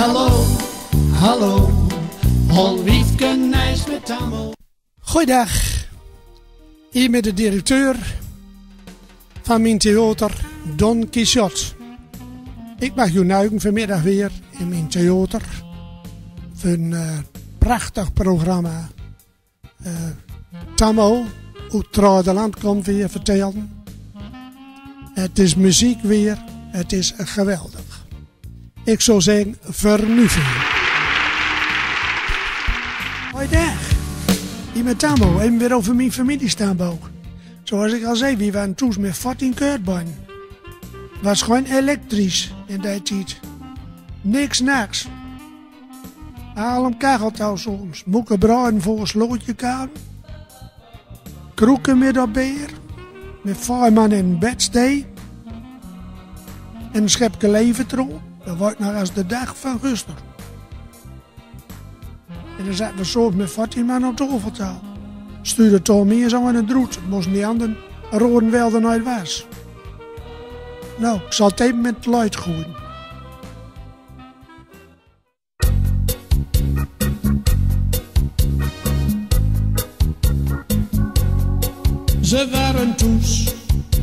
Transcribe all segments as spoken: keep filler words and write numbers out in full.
Hallo, hallo, Hol Wiefke Nijs met Tammo. Goeiedag, hie met de directeur van mien theater Don Quixote. Ik mag uw nuigen vanmiddag weer in mien theater veur een, eh, prachtig programma. Eh, Tammo oet Tradeland kump weer vertellen. Het is muziek weer, het is geweldig. Ik zou zeggen, vernuven. Hoi, dag. Hie met Tammo, even weer over mien familiestamboom. Zoals ik al zei, wie waren toen met veertien keurtbein. Was gewoon elektrisch in die tijd. Niks naks. Allem kacheltouw soms. Moeke braden voor slootje kamen. Kroeken met op beer. Met vijf man in bedstee. En een schepke leven trouw. Dat wordt nog als de dag van gisteren. En dan zaten we soms met veertien man op de tafeltafel. Stuurde Tommy eens aan en droet. Moesten die anderen roden wel er nooit was. Nou, ik zal het even met het luid gooien. Ze waren toes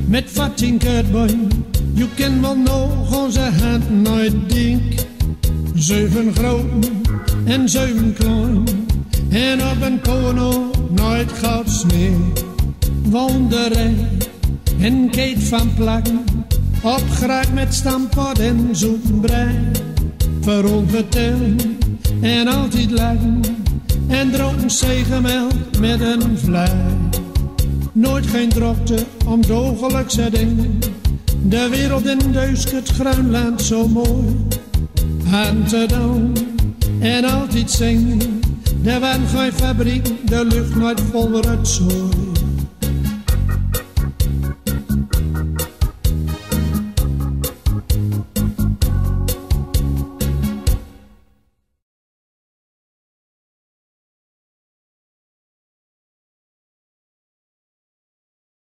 met veertien keurtbein. Je kan wel nog onze hand nooit dink. Zeven groten en zeven klein. En op een kono nooit goud sneeuw. Wonderrijk en keet van plakken, opgeraakt met stampot en zoetbrei. Veronverteld en altijd lachen, en dronken zeegemelk met een vlei. Nooit geen drokte om dagelijkse dingen, de wereld in Deuskert, Groenland zo mooi aan te doen. En altijd zingen, er waren geen fabriek, de lucht nooit vol rotzooi.